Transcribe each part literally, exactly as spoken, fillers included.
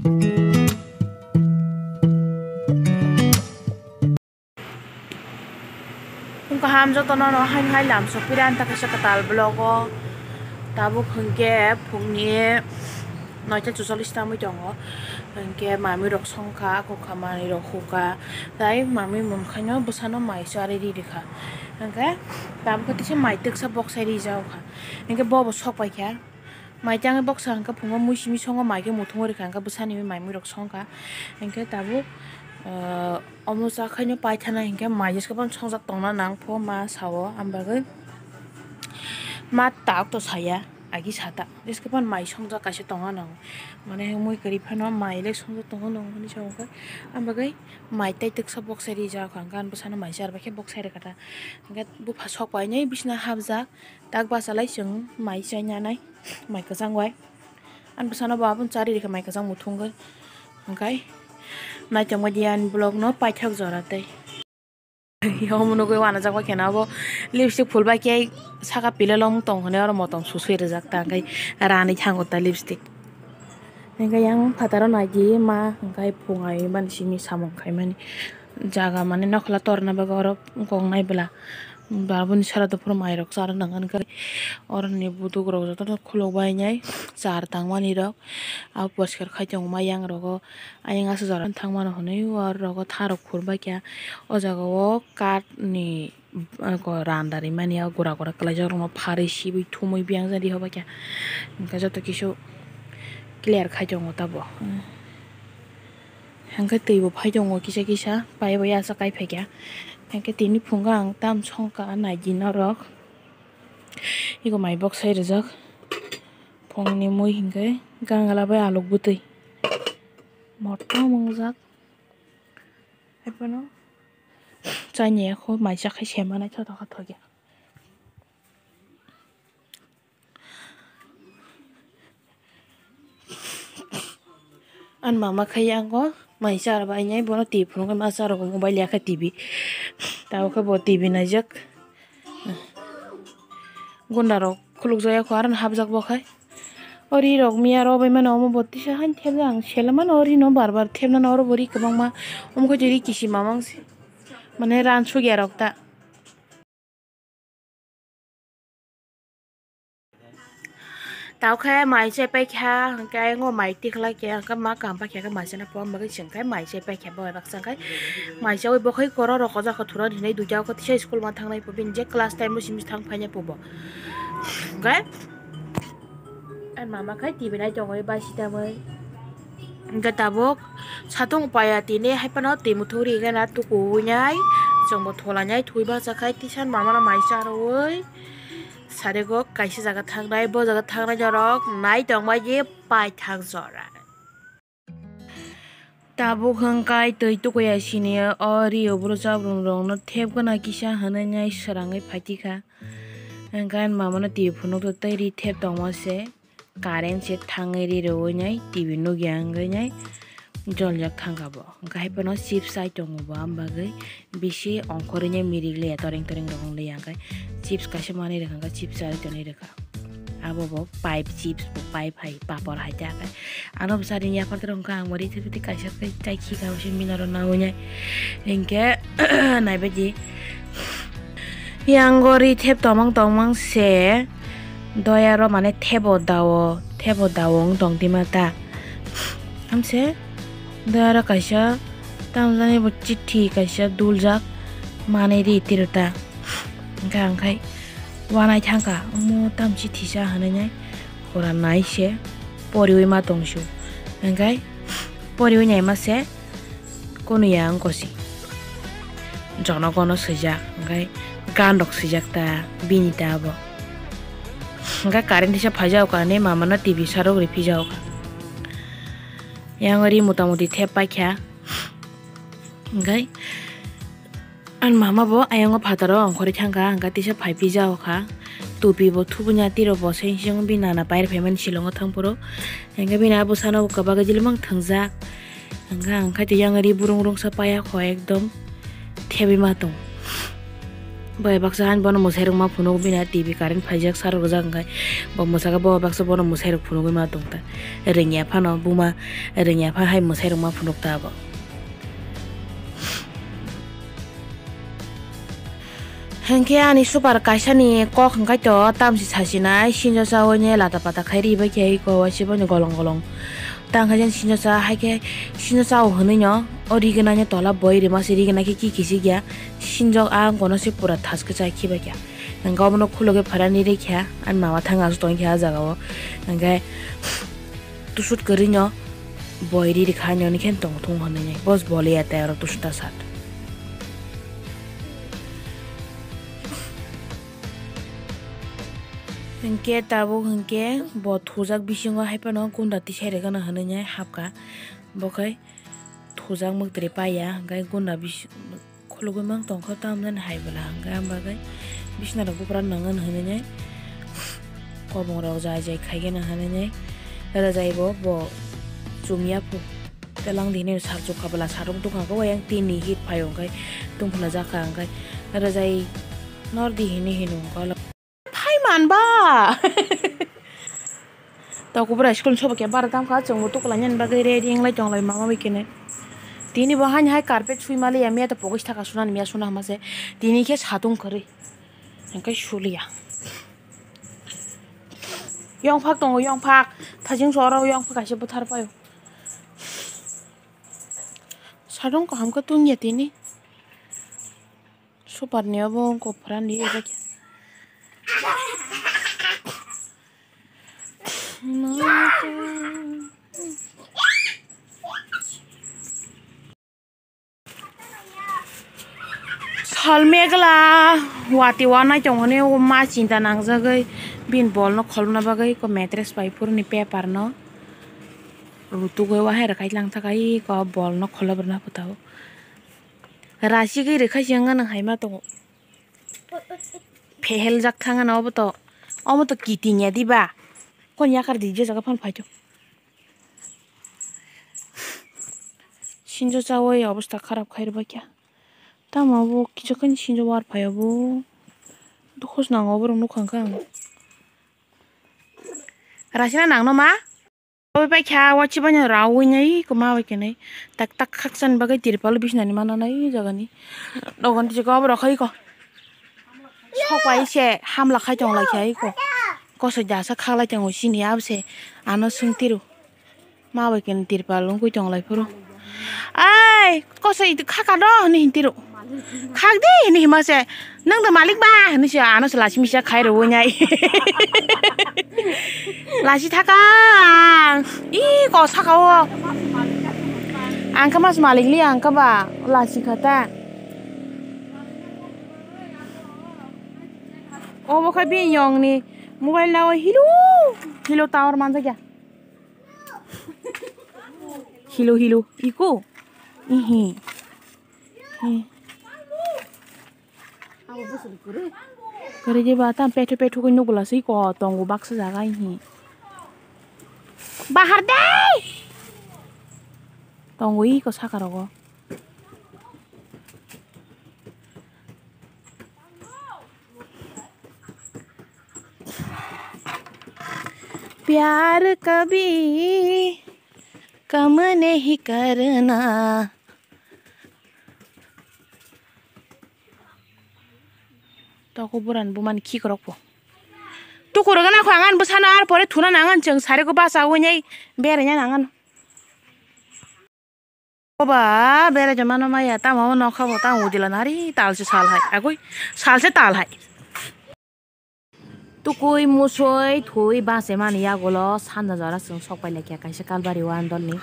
Phung kaham jotono no haini hai lam sopira ang ta kaisa kwtal vlog o. Tabuk hwnkhe phungni noita chuchallis tamwi tongo. Hwnkhe mamwi rok songkha, kokha manwi rok hukha. Tai mamwi mungkhaino bwsano mai charwi ri rikha. Hwnkhe tabuk khe tisa mai twksa boksai rijak kha. Hwnkhe bobo sok paikha. Mai tangwi boksa hwnkhe phungo mui simi songo mai khe muthungwi rikha hwnkhe bwsani mai mui rok songkha. Hwnkhe tabuk, ah, omo chakhaino paithana hwnkhe mai jeskhe phano songjak tongna nang pho ma sao. Ang bagwi ma tak to saya, agi sata. Jeskhe phano mai songjak kaisa tongna nango. Mane mui kwrwi phano mai le songjak tongna nango hinwi sao hwnkhe. Ang bagwi mai tai twksa boksai rijak hwnkhe ang bwsano mai charbai khe boksai rikha ta. Hwnkhe bupha sok painai bisina hapjak. Tak bachalai chwng mai chainanai, mai kwchang bai. Ani bwsano bo aboni charwi rikha mai kwchang muthungwi. Hwnkhe naitokma di ani vlog no paithak jora tei. Omo nugwi uanajak bai kheno abo lipstick phul bai khe saka pilal wng tong hwnwi oro motom susui rijak ta hwnkhe ranwi thango ta lipstick. Hwnkhe yang phataro naidi ma hwnkhe phung ai mani simi samung khaimani jaga mane nokhla torna bagwi oro wngkok nai bwla. Babuni sara dophuru mairok chara nang ani khe oroni buduk rok jotono khuluk bai nai char tangmani rok abo poriskar khai tongo ma yang rogo ayang aswk jora thangmano hwnwi oro rogo tharok khur bai kha o jaga o kath ni randa rimani o gura gura kwlaijak rokno pharwi sibwi thumwi biyang jani hobai kha hwnkhe joto kisu clear khai tongo tabo. Hwnkhe twi bo phai tongo kisa kisa, paibo ya sa kai phaikha. Hwnkhe tini phungo ang tam songkha naidi norok. Ego mai boksai rijak. Phungni mui hwnkhe gangala bai aluk bwtwi. Motom wngjak. Haiphano chaini yakho mai chakhai sema naithotok kha thokya. Ani mama khe yango mai chara bai nai bono T V phunukhe ma chara bo mobile ya khe T V. Tabuk khe bo T V naijak. Gunda rok khuluk jaya kho aro hapjak bo khai. O ri rok miya rw bai mano omo bo tisa hain thepjak ang sele mano o ri no bar bar thepnani oro bo ri kwbangma omo khe ri kichi mamang se mane ran sugya rok ta. Tao khe mai chai pai kha, hwnkhe ayang o mai tikhlai khe, hwnkhe ma kaham pai kha khe mai chana pon bagwi chwng khe mai chai pai kha bo baksa khe mai chaui bo khai koro rok o jagao thura hinwi duita o khe tisa school ma thangnai po bini je class time o simi thang phainai po bo. Hwnkhe ani mama khai T V nai tongwi bai si tamwi. Hwnkhe tabuk satung paya tini hai phano twi muthung ri gana tukuwi nai chwngbo thola nai thwi basa khai tisa mamano mai charwi sarego kaisa jaga thangnai bo jaga thangnai norok nai tongbai di paithak jora. Tabuk hwnkhe twi tukuya sini o rio bwrwi chabrung rokno thep gana kisa hwnwi nai swrangwi phaitikha hwnkhe mamano twi phunukgo tei ri thep tongma se. Current se thangwi ri rwui nai T V nukya wngwi nai joljak thangkha bo. Hwnkhe hai phano chips chai tongo bo, am bagwi bisi ongkhorwi nai mirik liya toreng toreng rok wng liya, hwnkhe chips kaisa manwi rwkha, hwnkhe chips charwi tonwi rwkha. Abo bo pipe chips bo pipe hai papor hai ta khe. Ano bwsari yaphar tong kha, ang bo rithik rithik kaisa khe chai khika bisi minaro nangwi nai. Hwnkhe naibaidi. Yang gori thep tongmang tongmang se doya ro mane thebo dao, thebo dao wng tong di ma ta. Hamse doya ro kaisa tamjani bo chithi kaisa duljak manwi ri tiro ta. Hwnkhe ang khai wanai thangkha, omo tam chithi sa hwnwi nai hura nai se poriwi ma tong su. Hwnkhe poriwi naima se. Kunu ya wngkha si. Jonogono swijak, hwnkhe gan rok swijak ta, bini ta abo. Hwnkhe current tisa phaijak kha, ani mama no T V sarok ri phijak kha. Yang ri mota moti thep paikha. Hwnkhe ani mama bo ayang o phataro ongkhorwi thangkha, hwnkhe tisa phai phijak kha. Tupi bo thubui ya tiro bo seng seng bini nana pair phaimani silongo thang phuru. Hwnkhe bini abo sana o kwbangma jilimang thwngjak. Hwnkhe ang khaito yang ri burung rungsa paya kho ekdom thebwi ma tong. Bai baksa han bono mwsai rok ma phunuk bini T V current phaijak sar rwjak hwnkhe bo mwsaka bo baksa bono mwsai rok phunugwi ma tongta. Rwngya phano buma rwngya pha hai mwsai rok ma phunuk ta bo. Hinkhe ani super kaisa ni kok hwnkhe to tamsi sasinai sinjo chawi ni lata pata khai ri bai khe iko waisa boni golong golong. Tang khe sinjo cha hai khe sinjo cha o hwnwi no o rigna ni tola boi rima se rigna khe ki kisik ya sinjok a wngkha no se pura thas khe chai khibai kha. Hwnkhe obono khulugwi pharani rikha ani mama thang aswk tongkha a jaga o. Hwnkhe tusut kwrwi no boi ri rikha ani hwnwi khe tong thung hwnwi bos boli ya tei aro tusut ta sat. Hwnkhe tabuk hwnkhe bo thujak bisingo hai phano gunda tisai rwgano hwnwi hapkha. Bo khai thujak mwktwi paiya, hwnkhe gunda bis-, khulugwi mang tongkha, tamjani hai bwla, hwnkhe ang bagwi bisna rok buphra nangani hwnwi, kobong rok jai jai khaigena hwnwi, rwjai bo, bo chumya phu, telang di hinwi sal chukha bwla, sarung tungkha khe, oyang tini hit phaio, hwnkhe tungphla jakha, hwnkhe rwjai nor di hinwi hino, hwnkhe. Phai man ba. Toko bwrwi school sobo khe bar tam kha, chwngbo tukulai nani bagwi ready wnglai tonglai mama bai kene. Tini bo hani hai carpet sui mali ya, miya to pogis thaka sunani miya suna hama se. Tini khe satung kwrwi. Hwnkhe suliya. Yongphak tongo, yongphak. Thajing so oro yongphak kaisa bwthar paio. Satung kaham khe tungya tini. Super ni obo wngkha phrani eba khe. Sal megla wati wanai tongmani o ma chinta nangjagwi bini bol no kholna bagwi ko mattress bai phuruni paper no rutugwi wahai rwkhai lang thakai ko bol no kholo brwna phuta o. Rasigwi rwkha se wngya nwng hai ma tongo. Pheheljak thangano obo to. Omo to kiting ya diba? Kon yakar di je jaga phan phaito. Sinjo chawi obostha kharap khai rwbaikha. Tamo bo kichakani sinjo war phaio bo. Dukhos nango borok nukha kha ang. Rasina nangno ma? Oi pai kha, o chibani raui nai, ko ma bai khe nai. Tak tak khakchang bagwi tirpal bisnani mana nai jagani. Dogan tijak obo rok hai ko. Sok pai se hamla khai tong lai khe ai ko. Kosoi jasa khaklai tongo sini abo se ano swng tiro. Ma bai khe tirpal wngwi tong lai phuru. Ai, kosoi khaka do hinwi hinti ro. Khak di hinwi hima se. Nwng da malik ba hinwi se ano se lasi misa khai rwui nai. Lasi thaka ang. Ih, ko saka o. Ang khe mas malik li ang khe ba lasi kha ta. Obo khe bini yong ni mobile na o hilo hilo tower manjak ya. Hilo hilo iko. Ihi. Hi. Kwrwi de ba tam pethu pethu khe nugula se iko tongo baksa jaga ihi. Bahar de. Tongo iko saka rogo. प्यार कभी कम नहीं करना। Toko buran bumani khikrok po. Tukurok gana kho angan bwsano ar pore thuna nangan chwng sariko bacha winai beraina nangan. Oba, berai tongmano maya, tamo nokha bo tamo udila nari, talse sal hai, agoi, salse tal hai. Tukui, musui, thui, base mani yagulo, sanja jora chwng sok pai laikha, kaisa kalbari o andolni.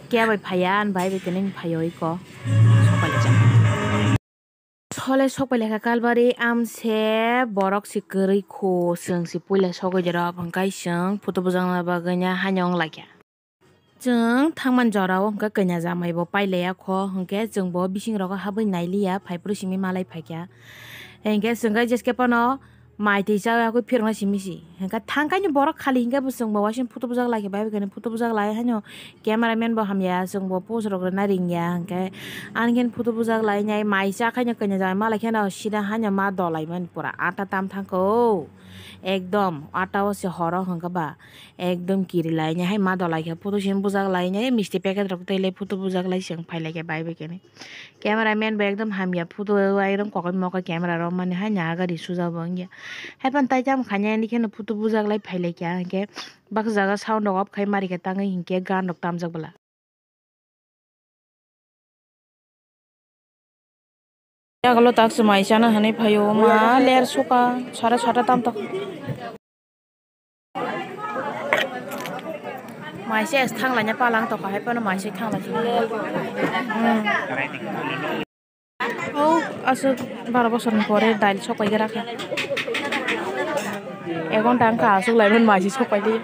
Khe bai phaiya, ani bai bai tini phaiyo iko, sok pai laikha. Sole sok pai laikha kalbari, amse borok se kwrwi kho, chwng se puila sogwi jorok, hwnkhe chwng photo bwjakna bagwi haino wng laikha. Chwng thangmani jorao hwnkhe kanya jamai bo pailaiya kho, hwnkhe chwng bo bising rogo habwi nailiya, phaiphuru simi malai phaikha. Hwnkhe chwng khe jeske phano Mai twi cha yakui phiroknai simi si. Hwnkhe thangkaino borok khali hinkhe bo chwngbo waising photo bujak lai khe bai bai khe photo bujak lai haino camera man bo hamya chwngbo pose rok rwna ringya hwnkhe ani khe photo bujak lai nai mai cha khaino kanya jai ma lai kheno sida haino ma dolai mani pura ata tam thangkho ekdom ata o se horo hwnkhe ba ekdom kiri lai nai hai ma dolai khe photo simi bujak lai nai misti packet rok tei le photo bujak lai chwng phai lai khe bai bai khe. Camera man bo ekdom hamya photo o ekdom kokoi mokoi camera rok mani hai naha gari suja bo wngya. Hai phano tai tamo khainai ani kheno photo bujak lai phai lai kha hinkhe baksa jaga sound rok off khai mari khe tangwi hinkhe gan rok tamjak bwla. Yagulo tak se mai chana hinwi phaio ma ler suka sara sata tam tok. Mai se thang laina palang tokha hai phano mai se thang lai. Hmm. Oh, aswk baro bosor ni pore dail sok pai gra kha. Egon tang kha aswk lai man mai se sok pai di.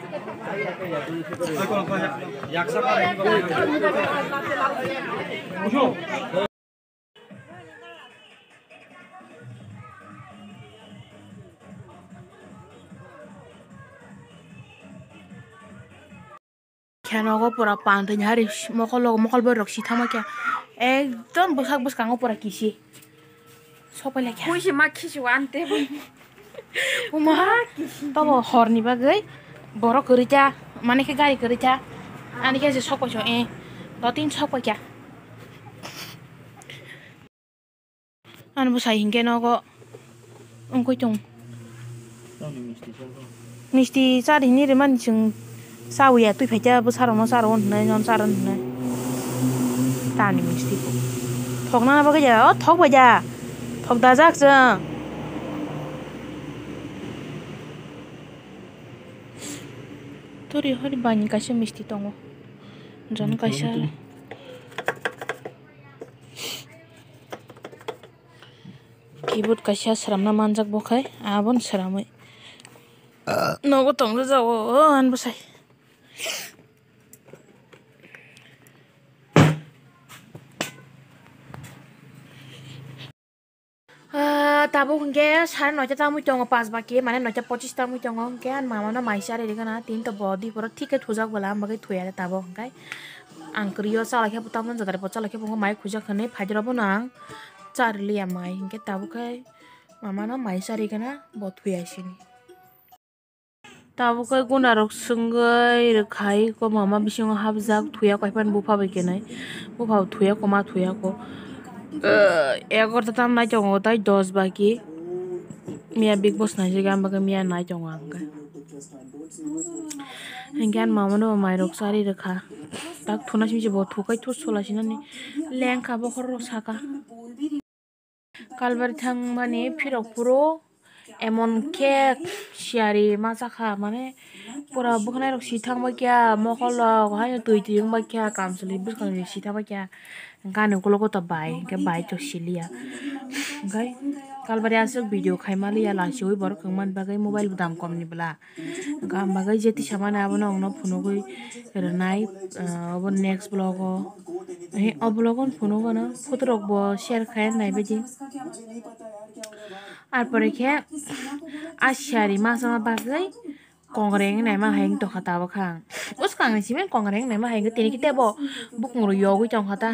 Khe nogo pura pantwi ni hari mokol rok mokol borok si thangma khe ekdom bwsak bwskango pura kisi sopai lai khe. Koi se ma kisi wante. Uma, tobo horni bagwi borok kwrwi ta, mane khe gari kwrwi ta, ani khe se sok paisa, eh, do tin sok paisa. Ani bwsai hinkhe nogo wngwi tong. Misti chari hinwi rwmani chwng. Chawi ya twi phaikhe bwsarokno charo hwnwi, nono charo hwnwi. Tamni misti bo. Thokna bagwi ja, o thok bai ja. Thok dajak chwng. Tori hori bani kaisa misti tongo. Jon kaisa. Keyboard kaisa sramna manjak bo khai, aboni sramwi. Nogo tongjago, o, ani bwsai. Ah, tabuk hinkhe sare noita tamwi tongo, pas baki, mane noita pochis tamwi tongo, hinkhe ani mama no mai charwi rwgana, tini to bo diporo thik khe thujak bwla, ang bagwi thuya tabuk hinkhe. Ang kwrwi o chalai khe bo tamni jagari bo chalai khe bo mai khujak hinwi phaidi rw bono ang charwliya mai hinkhe tabuk khe mama no mai charwi gana bo thuya sini. Tabuk khe guna rok swngwi rwkha iko mama bisingo hapjak thuya kaiphano bupha bai khenai bupha thuya ko ma thuya ko egarota tam nai tongo tai dos baki miya big boss naijak ang bagwi miya nai tongo ang khe. Hinkhe ani mama no mairok charwi rwkha. Tak thuna simi se bo thukai thu sola sinani lengkha bokhorok saka. Kalbari thangmani phirok phuru emon khe siyari ma chakha, mane pura bwkhwnairok si thangbai kha, mokolrok haino twi twi wngbai kha, kamchwlwi bwskangni si thangbai kha. Gana ukologo to bai, hinkhe bai to siliya. Hinkhe kalbari aswk video khaima liya, lachiui borok kwngmani bagwi mobile bo dam komni bwla. Hinkhe ang bagwi je tisa mani abono ang no phunugwi rwnai, ah, obo next vlog o. He, o vlog o phunuk ano photo rok bo share khai nai baidi. Ar pore khe a siyari ma chama bagwi. Kongreng naima hai wng tongkha tabuk kha ang. Bwskang ni simi kongreng naima hai wngkha tini khe tebo bukung rok yogwi tongkha ta.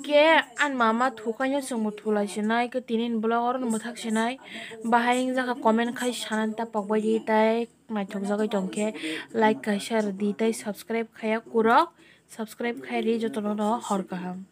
Khe ani mama thukaino chwngbo thulai sinai khe tini ni vlog oro mwthak sinai. Bahai wngjakha comment khai sanani ta pokbai di tai naithok jagwi tongkhe like kaisa rwdi tai subscribe khaiya kurok subscribe khai ri jotono no hor kaham.